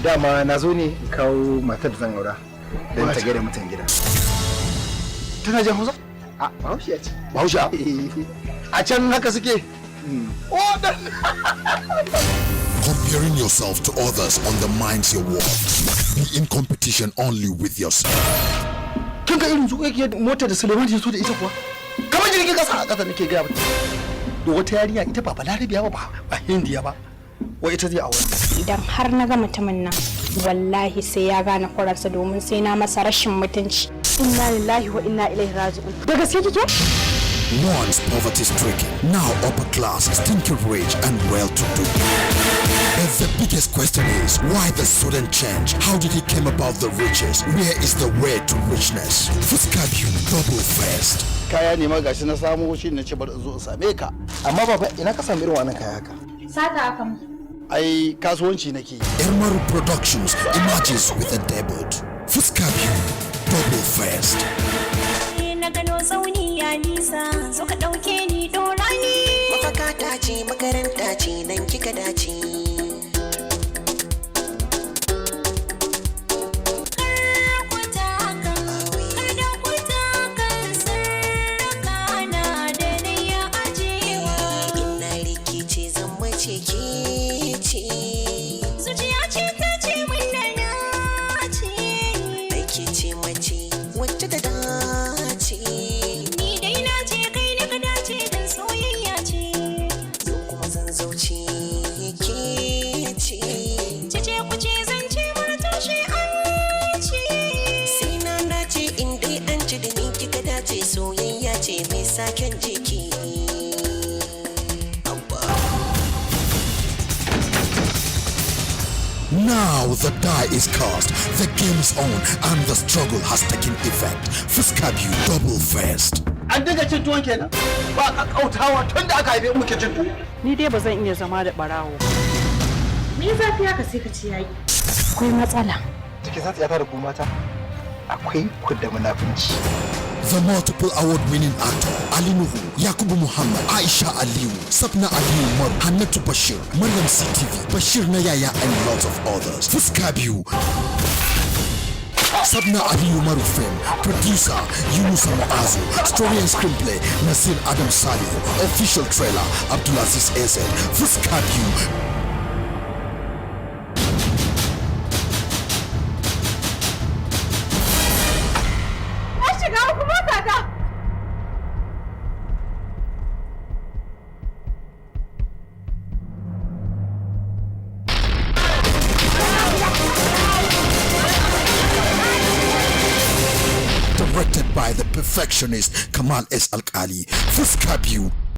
Dama na zo ne in kawo matar da zan aura don ta gaida mutan gida. Tana jin Hausa? A, Bahaushiya ce. Bahaushe? A can haka suke? Oh, dan Comparing yourself to others undermines your worth. Be in competition only with yourself. Kin ga irin zuƙaƙiyar motar da Suleiman ya so da ita kuwa? Kamar jirgin kasa a ƙasa, nake gaya mata. Da wata yarinya, ita ba Balarabiya ba, ba Hindiya ba. Wai ita zai aure. Idan har na ga mutumin nan, wallahi sai ya gane kuransa, domin sai na masa rashin mutunci. Inna lillahi wa inna ilaihi raji'un. Da gaske kike? Once poverty stricken, now upper class, stinking rich and well to do. But the biggest question is, why the sudden change? How did he came about the riches? Where is the way to richness? Fuska Biyu, Double Faced. Kaya ne ma gashi na samu shi, na ce bari in zo in same ka. Amma baba, ina ka samu irin wannan kaya haka? Sata aka mu. Ai kasuwanci nake yi. Ermaru Productions emerges with a debut. Fuska Biyu, Double Faced. Na gano tsauni ya nisa, so ka ɗauke ni, ɗora ni. Mafaka ta ce, makaranta ce, nan kika dace. Kar ku taka, kar da ku taka sarka na da na ya ajewa. Ina rikice, zan mace ke ce. Zuciya ce ta ce mun da na ce. Aiki ce mace wacce ta dace. Ni dai na ce kai ne ka dace, dan soyayya ce. Zo kuma zan zauce ke ce. Cece ku ce zance mara tushe an ce. Sai na dace in dai an ci da ni kika dace, soyayya ce mai saken jiki. Abba. Now the die is cast, the game is on, and the struggle has taken effect. Fuska Biyu, Double Faced. An dinga cin tuwon kenan. Ba kakkautawa, tun da aka haife mu muke cin tuwo. Ni dai ba zan iya zama da barawo. Me zafi haka sai ka ci yayi? Akwai matsala. Cikin san tsiyata da ku mata, akwai ku da munafunci. The multiple award-winning actor Ali Nuhu, Yakubu Muhammad, Aisha Aliyu, Sapna Aliyu Umaru, Hannatu Bashir, Maryam CTV, Bashir Nayaya and lots of others. Fuska Biyu. Sabna Aliyu Umaru film, producer Yunusa Muazu, story and screenplay Nasir Adam Salihu, official trailer Abdulaziz AZ. Fuska Biyu. Na shiga uku, mota ta. Directed by the perfectionist Kamal S. Alkali. Fuska Biyu.